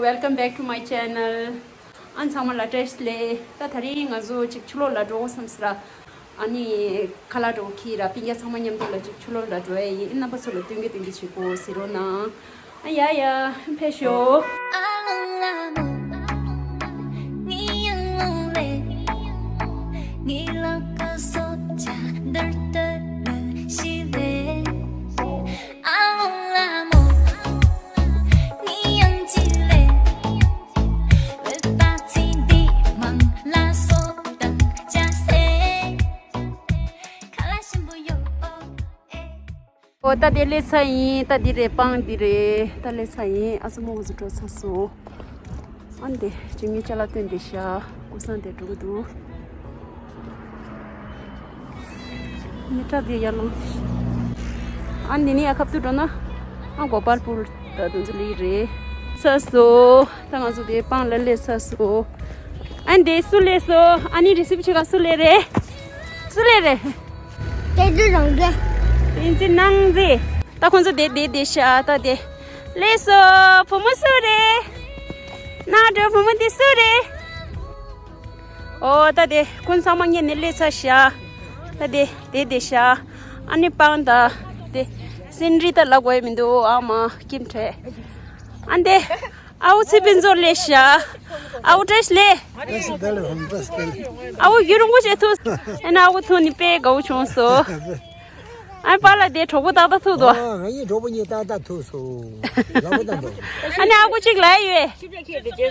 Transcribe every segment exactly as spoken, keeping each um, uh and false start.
Welcome back to my channel. ཨ་ཚང་མ་ལ་བཀྲ་ཤིས་བདེ་ལེགས། ད་དེ་རིང་ང་ཚོ་ཅིག་ཆུ་ལོག་ལ་འགྲོ་དགོས་བསམ་སོང་ར། ཨ་ནི་ཁ་ལག་འདྲ་པོ་ཁྱེར་ར་སྤུན་ཀྱག་ཚང་མ་མཉམ་དུ་ལ་ཅིག་ཆུ་ལོག་ལ་འགྲོ་ཡ་ཡིན། རྣམ་པ་ཚོ་ལ་སྟོན་གི་སྟོན་གི་བྱེད་དགོས་ཟེར་རོགས་གནང་། ཨ་ཡ་ཡ་ཕེབས་ཤོག་ཨོ་ད་དེ་སླེབས་ཚར་ཡིན། ད་འདི་རེད། སྤང་འདི་རེད། ད་སླེབས་ཚར་ཡིན། ཨ་སོ་མོ་ང་ཚོ་འགྲོ་ཚར་སོང་། ཨ་འདི་ཅིག་ངའི་ཅ་ལག་སྟོན་བསྡད་ཤག་ཀུན་བཟང་དེ་འགྲོ་གི་འདུག་མི་ཁྲ་དེ་ཡར་ལངས། ཨ་འདི་ནས་ཡར་ཁ་ཐུག་འགྲོ་ན་ཨ་གོ་པལ་པུར་ད་དུང་ཚོ་ལི་རེད། ཚར་སོང་། ད་ང་ཚོ་དེ་སྤང་ལ་སླེབས་ཚར་སོང་། ཨ་འདི་སུ་སླེབས་སོང་། ཨ་ནི་རི་སིབ་བྱེད་ག་སུ་སླེབས་རེད། སུ་སླེབས་རེད། དེ་དུ་རང་གི། དེ་ཚེ་ནང་ཚེ། ད་ཁོང་ཚོ་དེ་དེ་དེ་ཤ་ད་དེ། ལེ་སོ་བུ་མོ་སུ་རེད། ན་འགྲོ་བུ་མོ་དེ་སུ་རེད། ཨོ་ད་དེ་ཀུན་ཚང་མ་ངེད་ནས་སླེབས་ཚར་ཤག་ད་དེ་དེ་དེ་ཤ། ཨ་ནི་སྤང་ད་དེ་སིན་རི་ད་ལ་གོ་ཡ་མི་འདུག་ཨ་མ་ཀིམ་ཁྲེ། ཨ་འདི། ཨའུ་ཚེ་ཕུན་ཚོགས་སླེབས་ཤག་ཨའུ་བཀྲ་ཤིས་བདེ་ལེགས། བཀྲ་ཤིས་བདེ་ལེགས། བཀྲ་ཤིས་བདེ་ལེགས། ཨའུ་ཡུན་རིང་པོ་ཞིག་ཐུག་ཨ་ནི་ཨའུ་ཐུག་ནི་དཔེ་དགའ་བོ་བྱུང་སོང་། ཨ་ནི་པཱ་ལགས་དེ་གྲོགས་པོ་ཏག་ཏག་ཐུག་འདུག་ཨ་ང་གཉིས་གྲོགས་པོ་གཉིས་ཏག་ཏག་ཐུག་སོང་། ལག་པ་ཏག་ཏག་ཨ་ནི་ཨ་ཁུ་གཅིག་ལ་ཡོད།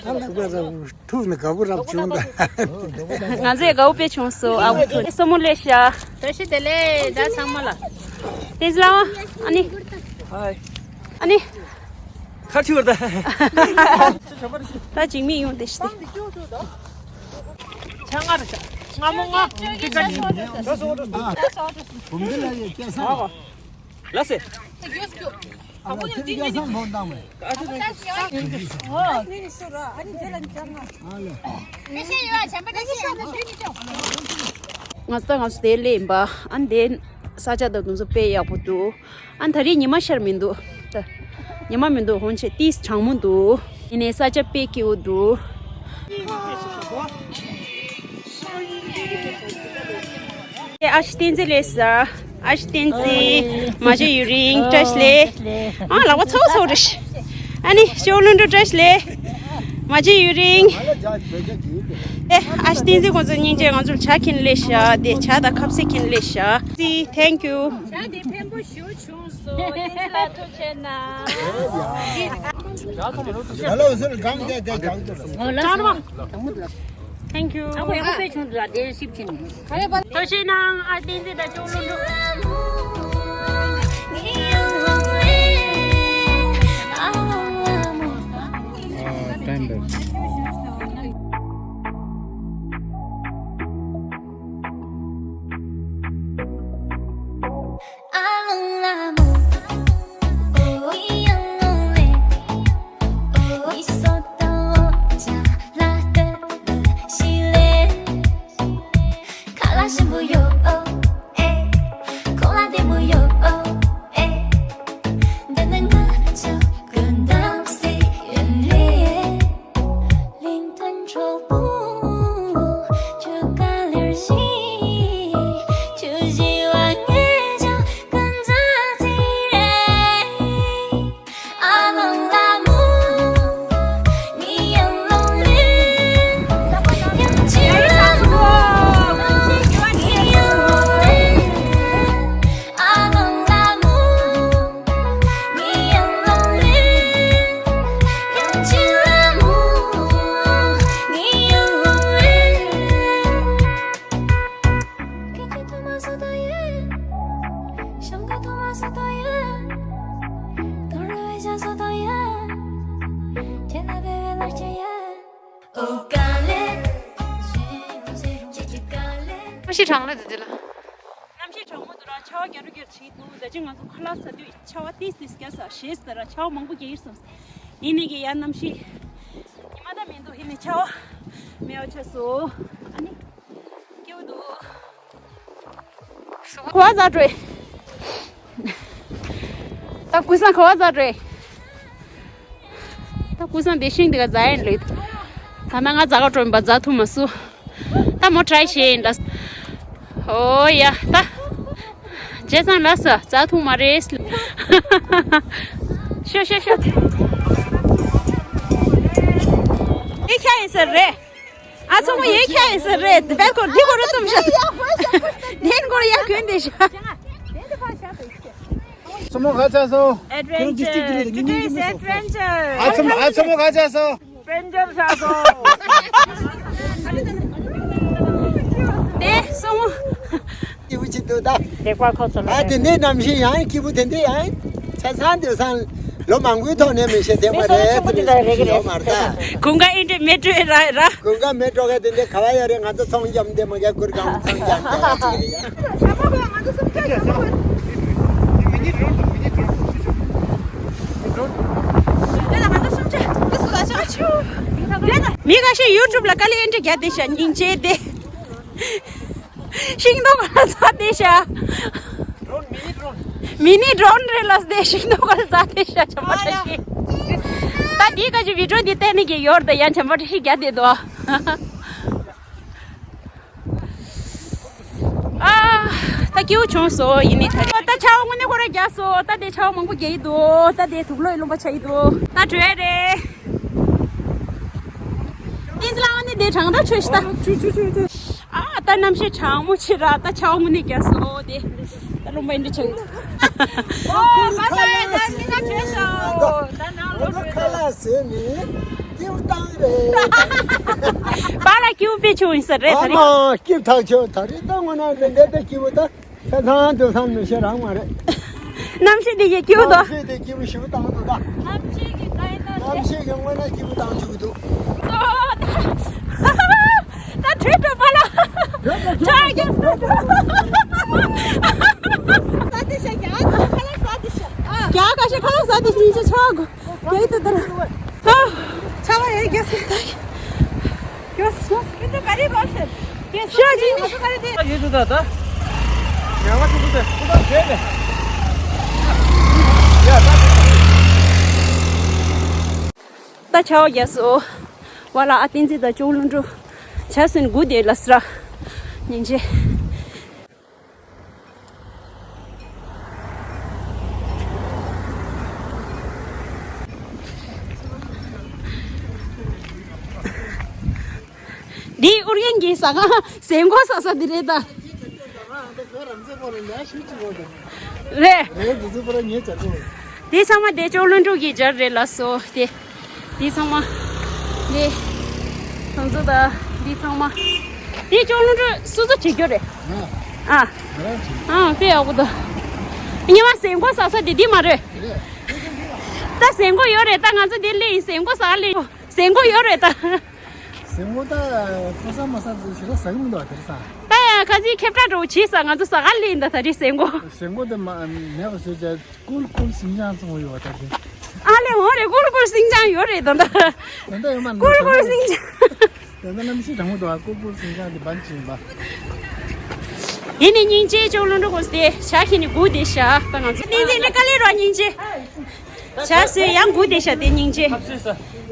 ཨ་ལག་པ་ཏག་ཏག་ཐུག་ནི་དགའ་པོ་རབ་བྱུང་ད། ང་ཚོས་དགའ་པོ་དཔེ་བྱུང་སོང་ཨ་ཁུ་ཐུག་ནི། སོ་མོ་སླེབས་ཤག་བཀྲ་ཤིས་བདེ་ལེགས་ད་ཚང་མ་ལ། དེ་ལ་ཨ་ནི། ཧའི། ཨ་ནི། ཁ་ཆུར་ད། ད་འཇིགས་མེད་ཡོང་དེ་ཤི་དེ། ཆ་ང་རེ་ཆ། ང་མོ་ང་། ཅི་ཀ་ནི། ད་སོ་ད་སོ། བུམ་འདི་ལ་ཡོད་སྐྱེ་ས། ལ་སེ། ཨ་ལ་ཚེ་རིང་སྐྱེ་ས་འབོ་འདང་མེད། ཨ་ལ། ང་ཚོ་ད་ང་ཚོ་དེ་ལས་ཡིན་པ། ཨ་ནི་དེ་ས་ཆ་ད་དུང་ཚོ་དཔེ་ཡག་པོ་འདུག་ཨ་ད་རེས་ཉི་མ་ཤར་མི་འདུག་ད་ཉི་མ་མི་འདུག་ཧོན་ཆེ་ཏིས་གྲང་མོ་འདུག་ཡིན་ནའི་ས་ཆ་དཔེ་སྐྱིད་པོ་འདུག་ཨེ་ཨ་ཤི་བསྟན་འཛིན་ལེ་ས། ཨ་ཤི་བསྟན་འཛིན། མ་བྱན་ཡུན་རིང་བཀྲ་ཤིས་བདེ་ལེགས། ཨ་ལག་པ་ཚོ་ཚོ་རེ་ཤི། ཨ་ནི་ཅོ་ལུན་འགྲོ་བཀྲ་ཤིས་བདེ་ལེགས། མ་བྱན་ཡུན་རིང་། ཨེ་ཨ་ཤི་བསྟན་འཛིན་ཁོང་ཚོ་སྙིང་རྗེ། ང་ཚོར་ཇ་ཁྱེར་ནས་སླེབས་ཤག་དེ་ཇ་དང་ཁ་ཟས་ཁྱེར་ནས་སླེབས་ཤག་ཟི། Thank you། ཇ་དེ་ཕན་པོ་ཞུ་བྱུང་སོང་། བསྟན་འཛིན་ལགས་ཐུགས་རྗེ་གནང་། ཡ་ལ་འོ་ཟེར་གང་དེ་དེ་གང་དེ། ཨོ་ལགས་སོ། Thank you། ཨ་ཁོ་ཡག་པོ་དཔེ་བྱུང་འདུག་དེ་ཞིབ་ཕྱིན། ཐུགས་རྗེ་གནང་ཨ་བསྟན་འཛིན་དང་ཅོ་ལུན་འགྲོ། ཨ་ཀན་ཌལ། གནམ་གཤིས་གྲང་ལ་འདི་འདི་ལ། གནམ་གཤིས་གྲང་མོ་འདུག་ར། ཆར་པ་རྒྱག་རུ་རྒྱག་བྱེད་འདུག་ད་ཅི་ང་ཚོ་ཁ་ལག་ཟ་དུས་ཆར་པ་ཏིས་ཏིས་རྒྱག་ས་ཞེས་ཟེར་ར། ཆར་པ་མང་པོ་རྒྱག་ཡིན་བསམ། ཡིན་ནི་གི་ཡ་གནམ་གཤིས་ཉི་མ་ད་མི་འདུག་ཡིན་ནི་ཆར་པ་མེད་པ་ཆགས་སོང་། ཨ་ནི་སྐྱིད་པོ་འདུག་ག་བ་ཟ་འགྲོ། ད་ཀུན་བཟང་ག་བ་ཟ་འགྲོ། ད་ ཀུན་བཟང་དེ་ཤིང་དེ་ག་ཛ་ཡིན་ལུས། ད་ན་ང་ཛ་ག་སྤྲོ་མི་པ་ཛ་ཐུབ་མ་སུ། ད་མོ་ཊ་རའི་བྱེད་ཡིན་ད། ཨོ་ཡ་ད། རྗེས་ཚང་ལགས་སོ་ཛ་ཐུབ་མ་རེད། ཤོ་ཤོ་ཤོ། ཨེ་ཁྱ་ཡིན་ཟེར་རེད། ཨ་ཚོ་མོ་ཡེ་ཁྱ་ཡིན་ཟེར་རེད། དེ་བས་སྐོར་དེ་སྐོར་རེ་བཏུམ་ཤ། དེ་སྐོར་ཡ་གོན་དེ་ཤ། སོ་མོ་ག་ཆ་སོ། Adventure. Today's adventure. ཨ་ཚོ་མོ་ཨ་ཚོ་མོ་ག་ཆ་སོ། དཔེ་འཇམ་ཆ་སོ། དེ་སོ་མོ། སྐྱིད་པོ་ཅིག་འདུག་ད། ལེགས་པར་ཁོ་ཚོ་ལ། ཨ་དེ་ནས་གནམ་གཤིས་ཡང་སྐྱིད་པོ་དེ་འདྲ་ཡང་ཆ་ཚང་དུ་སང་ལོ་མང་པོའི་ཐོག་ནས་མི་ཤེས་དེ་མ་རེད། དེ་ཡོད་མ་རེད་ད། དགུན་ཁ་ཨེ་འདྲ་མེ་དྲོད་ར་ར། དགུན་ཁ་མེ་དྲོད་ག་དེ་འདྲ་ག་བ་ཡོད་རེད། ང་ཚོ་ཚོང་འཇམ་དེ་མ་ག་གུར་གང་ཚོང་འཇམ་དེ་ཡ་ཅིག་རེད་ཡ། མི་ཁ་ཤས་ཡུ་ཊུབ་ལ་དཀའ་ལས་ཨེ་འདྲ་རྒྱག་བསྡད་ཤག་སྙིང་རྗེ་དེ། ཤིང་ཏོག་ལ་ཟ་བསྡད་ཤག་མི་ནི་ཌོ་རོན་རེད་ལ་བསྡད། ཤིང་ཏོག་ལ་ཟ་བསྡད་ཤག་བྱམས་པ་བཀྲ་ཤིས། ད་འདི་ག་ཅིག་བི་ཌིའོ་འདི་བལྟས་ནི་གི་ཡོར་ད་ཡང་བྱམས་པ་བཀྲ་ཤིས་རྒྱག་བསྡད་དོ། ཨ། ད་སྐྱིད་པོ་བྱུང་སོང་ཡིན་ནི་ད། ད་ཆར་པ་དངོས་གནས་ཁོ་རང་རྒྱག་སོང་། ད་དེ་ཆར་པ་མང་པོ་རྒྱག་གི་འདུག་ད་དེ་དུག་ལོག་ཡི་ལུང་པ་ཆགས་ཀྱི་འདུག་ད་བྲོས་རེད། ཏིན་ཙི་ལ་ཨ་ནི་དེ་གྲང་ད་ཆོས་ཤི་ད། ཨ་ད་གནམ་གཤིས་གྲང་མོ་ཆེ་ར། ད་ཆར་པ་དངོས་གནས་རྒྱག་སོང་དེ། ད་ལུང་པ་ཡིན་འདྲ་ཆགས་ཀྱི་འདུག་ཨོ་བ་ད་ཡ་ད་མི་ཁ་བྱས་སོང་། ད་ནང་ལོག་ཁ་ལག་ཟས་ནི། སྐྱིད་པོ་བཏང་རེད། པཱ་ལགས་སྐྱིད་པོ་དཔེ་བྱུང་ཡིན་ས་རེད་ད་རེད། ཨ་མ་སྐྱིད་ཐག་ཆོད། ད་རེས་ད་ངོ་ན་འདི་འདྲ་ད་སྐྱིད་པོ་ད་ཆ་ཚང་དུ་སང་མི་ཤེས་རང་མ་རེད། གནམ་གཤིས་འདི་ཡི་སྐྱིད་པོ་འདུག་གནམ་གཤིས་དེ་སྐྱིད་པོ་ཞེ་པོ་བཏང་འདུག་ད། གནམ་གཤིས་ཀྱི་ད་ཡིན་ད་གནམ་གཤིས་ཀྱི་ངོ་ན་སྐྱིད་པོ་བཏང་བཅུག་གི་འདུག་ད་བྲོས་འགྲོ་པཱ་ལགས། ད་རྒྱ་ས་ད་དེ་ཤ་རྒྱ་ཁ་ལག་ཟ་དེ་ཤ། རྒྱ་ཁ་ཤ་ཁ་ལག་ཟ་དེ་ཤ་ཉིན་ཆ་ཆག་གོ། ཡེ་ཏུ་དར། ཨ། ཆ་བ་ཡེ་རྒྱ་སེ་ད། རྒྱ་སེ། ཡེ་ཏུ་ག་རི་བ་སེ། ཤ་ཅི་ནི། ཡེ་ཏུ་ད་ད། ཡ་བ་ཏུ་ཏུ་ཏུ་ཏུ་ཏུ་ཏུ། ཡ་ད། ད་ཆ་བ་རྒྱ་སོ། བ་ལ་ཨ་བསྟན་འཛིན་དང་ཅོག་ལུང་འགྲོ། ཆ་སོན་དགུ་དེ་ལ་སྲ། ཉིན་ཆེ། འདི་ཨུ་རྒྱན་གྱི་ཟ་ཁང་ཟས་གོས་ཟ་ས་འདི་རེད་ད། རེད། འདི་ཚང་མ་བདེ་མཆོག་ལྷུན་གྲུབ་ཀྱི་སྦྱར་རེད་ལ་སོ་དེ། འདི་ཚང་མ། འདི། ཁོང་ཚོ་ད། འདི་ཚང་མ། འདི་ཅོག་ལུང་འགྲོ་སོ་སོ་བྱེད་རྒྱུ་རེད། ཨ། ཨ། དཔེ་ཡག་པོ་འདུག་ཉི་མ་ཟས་གོས་ཟ་ས་དེ་འདི་མ་རེད། ད་ཟས་གོས་ཡོད་རེད་ད། ང་ཚོ་འདི་སླེབས་ཡིན། ཟས་གོས་ཟ་སླེབས་ཡིན། ཟས་གོས་ཡོད་རེད་ད། ཟས་གོས་ད། ཁོ་ས་མ་ས་དེ་ཞེ་དྲག་ཟ་གི་མི་འདུག་ཨ། དེ་རེད་ས། ད་ཡང་ཁ་ཚིག་ཁེབས་ཁྲ་འགྲོ་བྱས་ས། ང་ཚོ་ཟ་ག་སླེབས་ཡིན་ད། ད་རེས་ཟས་གོས། ཟས་གོས་དེ་མ་མེད་པ་བཟོས་བྱས། ཀུལ་ཀུལ་ཤིང་ཅང་བཙོང་ཡོད་པ་ད་དེ། ཨ་ལེ་འོ་རེད། ཀུལ་ཀུལ་ཤིང་ཅང་ཡོད་རེད་ད་ད། ད་ལྟ་ཡོད་མ་རེད། ཀུལ་ཀུལ་ཤིང་ཅང་། ད་ལྟ་གནམ་གཤིས་གྲང་མོ་འདུག་ཨ། ཀུལ་ཀུལ་ཤིང་ཅང་དེ་བན་ཅིང་པ། དེ་ནི་སྙིང་རྗེ་ཅོག་ལུང་འགྲོ་དགོས་ཏེ་ཞག་ཁྱེད་ནི་སྒུག་བསྡད་ཤག་ད་ང་ཚོ་བསྟན་འཛིན་འདི་དཀའ་ལས་རོགས་སྙིང་རྗེ། ཇ་བཟོས་ཡང་སྒུག་བསྡད་ཤག་དེ་སྙིང་རྗེ།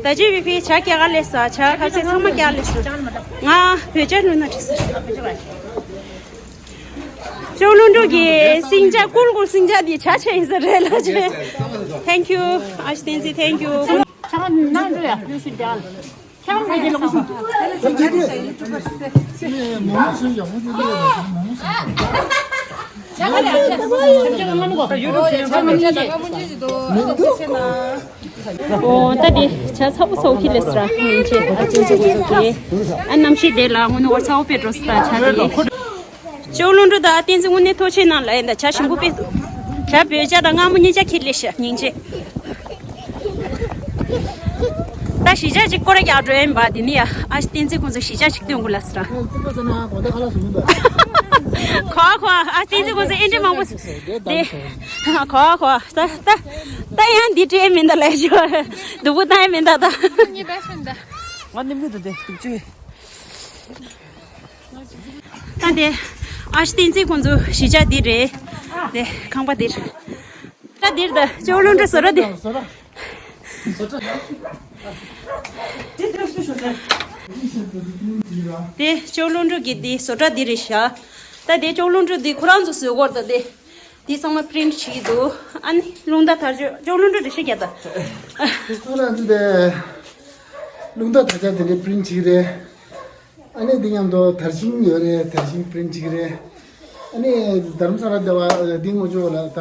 ད་ཅི་བི་ཕི་ཇ་སྐྱ་ག་ལས་ས། ཇ་ཁ་ཚེ་ཚང་མ་སྐྱ་ལས་ས། ང་བོད་ཇ་བླུགས་ན་འགྲིག་ས། ཅོག་ལུང་འགྲོ་གི་སིང་ཇ། ཀུལ་ཀུལ་སིང་ཇ་འདི་ཇ་ཆེ་ཡིན་ས་རེད་ལ་ཆེ། Thank you. ཨ་ཞེ་བསྟན་འཛིན། Thank you. ཨོ་ད་དེ་ཇ་ཚ་པོ་ཚ་པོ་ཁྱེར་སླེབས་སོང་། ཉིན་ཆེ་ཨ་ཅེ་ཅེ་ཀུན་ཚོ་གི་ཨ་གནམ་གཤིས་དེ་ལ་ངོ་ནི་བར་ཚ་པོ་དཔེ་འགྲོ་སོང་། ད་ཇ་དེ། ཅོག་ལུང་འགྲོ་དང་བསྟན་འཛིན་དངོས་གནས་ཐུགས་རྗེ་གནང་ལ་ཡིན་ད། ཇ་ཞིམ་པོ་དཔེ་འདུག་ཇ་བོད་ཇ་དང་མངར་མོ་གཉིས་ཆ་ཁྱེར་སླེབས་ཤག་སྙིང་རྗེ། ད་གཞིས་ཆགས་ཅིག་སྐོར་ར་རྒྱག་འགྲོ་ཡིན་པ། དེ་ནི་ཡ་ཨ་བསྟན་འཛིན་ཁོང་ཚོ་གཞིས་ཆགས་ཅིག་སྟོན་དགོས་ལ་ཟེར། ཁོ་ཁོ་ཨ་བསྟན་འཛིན་ཁོང་ཚོ་ཨེ་འདྲ་མང་པོ་དེ། ཁོ་ཁོ་ད་ད་ད་ཡང་འདི་སྤྲད་མིན་ད་ལས་ཞོ་སྡུག་པོ་བཏང་མིན་ད་ད། ང་ནིམ་གི་འདུག་དེ་སྡུག་ཅུ། ད་དེ་ཨ་བསྟན་འཛིན་ཁོང་ཚོ་གཞིས་ཆགས་འདི་རེད། དེ་ཁང་པ་འདི་རེད། ད་འདིར་ད་ཅོག་ལུང་འགྲོ་བཟོ་ར་དེ། དེ་ཅོག་ལུང་འབྲུ་གི་དེ་བཟོ་གྲྭ་འདི་རེད་ཤག་ད་དེ་ཅོག་ལུང་འབྲུ་འདི་ཁོ་རང་ཚོ་བཟོས་སྐོར་དང་དེ། འདི་ཚང་མ་པི་རིན་ཊི་བྱེད་ཀྱི་འདུག་ཨ་ནི་རླུང་རྟ་དར་ལྕོག་ཅོག་ལུང་འབྲུ་འདི་ཤེས་ཀྱང་ད། ཁོ་རང་ཚོ་དེ་རླུང་རྟ་དར་ལྕོག་དེ་འདྲའི་པི་རིན་ཊི་བྱེད་ཀྱི་རེད། ཨ་ནི་འདི་མཉམ་དུ་དར་ཤིང་ཡོད་རེད། དར་ཤིང་པི་རིན་ཊི་བྱེད་ཀྱི་རེད། ཨ་ནི་རྡ་རམ་ས་ལ་སྡེ་བ་འདི་ངོ་ཅོག་ལ་ད་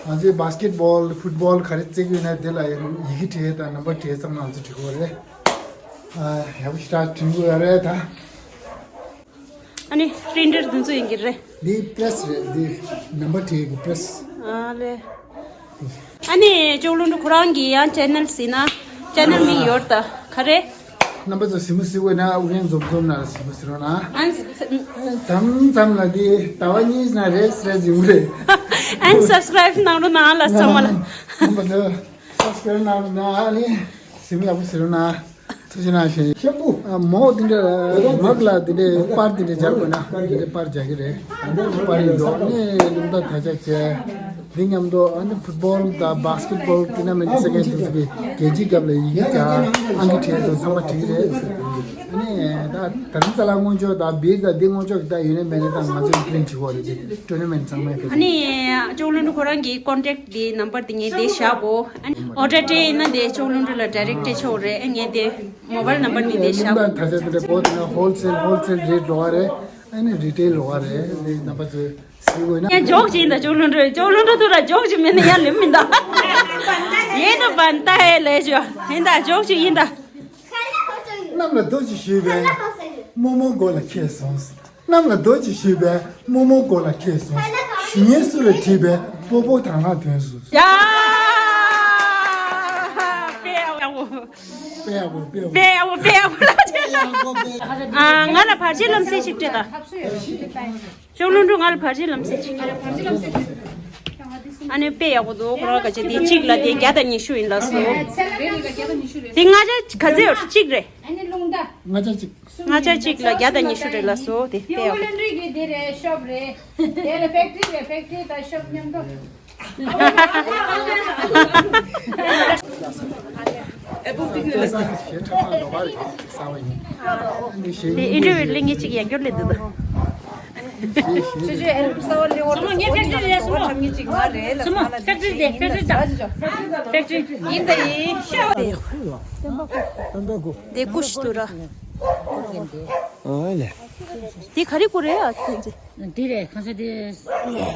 ང་ཚོའི་བྷ་སི་ཀེ་ཊི་བྷོལ་ཕུཊ་བྷོལ་ག་རེ་རྩེ་གི་ཡོད་ན་དེ་ལ་ཡི་གེ་བྲིས་དང་ནམ་བར་བྲིས་ཚང་མ་ང་ཚོས་བྲིས་དགོས་རེད། ཨ་ཡག་པོ་ཞེ་དྲག་བྲིས་དགོས་ཡོད་རེད་ད། ཨ་ནི་པི་རིན་ཊར་འདི་ཚོ་ཡིན་གྱི་རེད། འདི་པི་རེ་སི་རེད། འདི་ནམ་བར་བྲིས་ཀྱི་པི་རེ་སི། ཨ་ལེ། ཨ་ནི་ཅོག་ལུང་འབྲུ་ཁོ་རང་གི་ཡང་ཅེ་ནལ་ཟིན་ན་ཅེ་ནལ་མིང་ཡོད་ད་ག་རེ། རྣམ་པ་ཚོ་གཟིགས་མོ་གཟིགས་འོས་ན་ཨུ་རྒྱན་འཛོམས་འཛོམས་ན་གཟིགས་མོ་གཟིགས་རོགས་གནང་། ཨན། མཚམས་མཚམས་ལ་འདི་ཟླ་བ་གཉིས་ན་རེས་རེས་ཡོང་རེད། ཨན་སབ་སི་ཀ་རའིབ་གནང་རོགས་གནང་ལ་ཚང་མ་ལ། རྣམ་པ་ཚོ་སབ་སི་ཀ་རའིབ་གནང་རོགས་གནང་། ཨ་ནི་གཟིགས་མོ་ཡག་པོ་གཟིགས་རོགས་གནང་། ཐུགས་རྗེ་གནང་ཞུ། ཤམ་བུ། ཨ་མོ་འདི་འདྲ་མག་ལ་འདི་འདྲའི་པར་འདི་འདྲ་སྦྱར་དགོས་ན་འདི་འདྲའི་པར་སྦྱར་གི་རེད། འདི་པར་ཡིན་འདུག་ནས་རླུང་རྟ་དར་ལྕོག་བྱས། འདི་མཉམ་དུ་ཨ་ནི་ཕུཊ་བྷོལ་དང་བྷ་སི་ཀེཊ་བྷོལ་ཊུར་ན་མེན་ཊི་ཟེར་མཁན་དེ་ཚོ་གི་རྒྱལ་སྤྱིའི་རྒྱབ་ལ་ཡི་གེ་རྒྱག་ཨང་ཀི་བྲིས་དང་ཚང་མ་བྲིས་རེད། ཨ་ནི་ད་དྷ་རམ་ས་ལ་སྔོན་ཆད་དང་བིར་དང་འདི་སྔོན་ཆད་ཀྱི་ད་ཡོད་ནི་མེད་ནི་དང་ང་ཚོའི་པི་རིན་ཊི་བྱེད་དགོས་རེད། འདི་ཊུར་ན་མེན་ཊི་ཚང་མ་གི། ཨ་ནི་ཅོག་ལུང་འབྲུ་ཁོ་རང་གི་ཀོན་ཊེག་འདི་ནམ་བར་འདི་ངས་འདི་བཞག་གོ་ཨ་ནི་ཨོ་ཌར་སྤྲད་ཡིན་ན་འདི་ཅོག་ལུང་འབྲུ་ལ་ཌའི་རེག་སྤྲད་ཆོག་རེད། ཨ་ངས་འདི་མོ་བྷལ་ནམ་བར་འདི་འདི་བཞག་གོ་ད་ཆ་འདི་འདྲ་བོད་ནང་ཧོལ་སེལ་ཧོལ་སེལ་རེཊ་ལོག་རེད། ཨ་ནི་རི་ཊེལ་ལོག་རེད། འདི་རྣམ་པ་ཚོས་ངས་ཇོག་བྱས་ཡིན་ད། ཅོག་ལུང་འབྲུ་ཅོག་ལུང་འབྲུ་ཐུ་ར་ཇོག་བྱས་མེད་ན་ཡང་ལེམ་མིན་ད། ཡིན་ད་བན་ད་ཨེ་ལས་ཞོ་ཡིན་ད་ཇོག་བྱས་ཡིན་ད། གནམ་ལ་རྡོ་གཅིག་གཞུས་པས། རྨོ་མོ་མགོ་ལ་ཁེལ་སོང་། གནམ་ལ་རྡོ་གཅིག་གཞུས་པས། རྨོ་མོ་མགོ་ལ་ཁེལ་སོང་། གཞུ་ཉལ་སུ་ལ་བྲིས་པས། སྤོ་བོ་དང་ལྷ་ཐོན་སོང་། ཡ། དཔེ་ཡག་པོ། དཔེ་ཡག་པོ་དཔེ་ཡག་པོ། དཔེ་ཡག་པོ་དཔེ་ཡག་པོ་ལ་ཅེ། ཨ་ང་ལ་བར་ཆད་ལམ་སེལ་ཞིག་སྤྲད་ད། ཅོག་ལུང་འབྲུ་ང་ལ་བར་ཆད་ལམ་སེལ་ཅིག་ཨ་ནི་དཔེ་ཡག་པོ་འདུག་ཁོ་རང་ག་ཅེ་དེ་གཅིག་ལ་དེ་བརྒྱ་དང་ཉི་ཤུ་ཡིན་ལགས་སོ། དེ་ལྔ་ཆ་ག་ཚོད་ཡོད་གཅིག་རེད། ལྔ་ཆ་གཅིག་ལྔ་ཆ་གཅིག་ལ་བརྒྱ་དང་ཉི་ཤུ་རེད་ལགས་སོ། དེ་དཔེ་ཡག་པོ། ཨ་ནི་ཤོབ་རེད། དེ་ལ་ཕེག་ཊི་རེད། ཕེག་ཊི་དང་ཤོབ་མཉམ་དུ། དེ་ཨིན་ཊར་བིའུ་ལེན་མཁན་གཅིག་ཡང་སྐྱོར་ལས་འདུག་ད། ཆུ་ཆུ་ཨེལ་བསམ་བློ་ལེགས་པོ་ངས་ཕེག་ཊི་རི་ལ་སོང་། ཁྲམ་གྱི་ཅིག་མ་རེད་ལ། ཕེག་ཊི་རི་དེ་ཕེག་ཊི་རི་དང་ཕེག་ཊི་རི་ཡིན་ད་ཡིན། དེ་ཀུ་ཤ་དུ་ར། ཨ་ལེ། དེ་ག་རེ་ཀུ་རེད་ཨ་ཁྱོད་ཚེ། དེ་རེད་ཁ་ས་དེ། རྒྱ་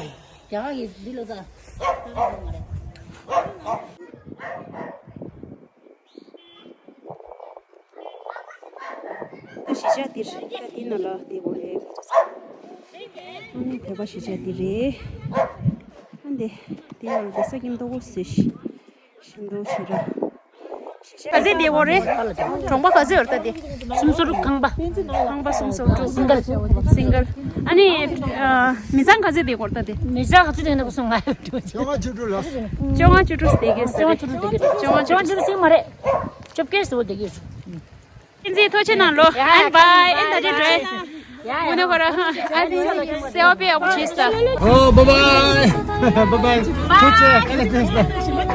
གར་གྱི་འདི་ལོ་ད། གཞིས་ཆགས་འདིར་ད་འདི་ནང་ལ་བསྡད་དགོས་རེད། ཨ་ནི་བོད་པ་གཞིས་ཆགས་འདི་རེད། ཨ་འདི་འདི་ཡང་འདི་ས་ཁྱིམ་ཏོག་པོ་བཟོས་ཤིང་འདུག་ཞེ་ར། ག་ཚོད་བསྡད་དགོས་རེད། གྲོང་པ་ག་ཚོད་ཡོད་ད་འདི། སུམ་སོ་དྲུག་ཁང་པ། ཁང་པ་སུམ་སོ་དྲུག་སིང་གལ། སིང་གལ། ཨ་ནི་མི་ཚང་ག་ཚོད་བསྡད་དགོས་རེད་ད་འདི། མི་ཚང་ག་ཚོད་བསྡད་ན་གོ་སོང་ང་ཡོད་དྲི་བ་བཅོ་ལྔ་བཅུ་དྲུག་ལ། བཅོ་ལྔ་བཅུ་དྲུག་བསྡད་ཀྱི་ཟེར། བཅོ་ལྔ་བཅུ་དྲུག་བསྡད་ཀྱི་རེད། བཅོ་ལྔ་བཅུ་དྲུག་སིང་མ་རེད། བཅོ་བརྒྱད་ཟེར་བ་བསྡད་ཀྱི་རེད། ཨིན་ཛི་ཐུགས་རྗེ་གནང་ལོ། ཡ་ཨན་བྷའི། ཨན་ད་རེ་འགྲོ། ཡ་ཡ། ཨུ་ནེ་ཁོ་ར་ཨན་སེ་བ་པེ་ཡག་པོ་བྱེད་ས། ཨོ་བྷའི་བྷའི། བྷའི་བྷའི། ཐུགས་རྗེ་ཆེ། ཨན་ད་ཐུགས་རྗེ་ཆེ།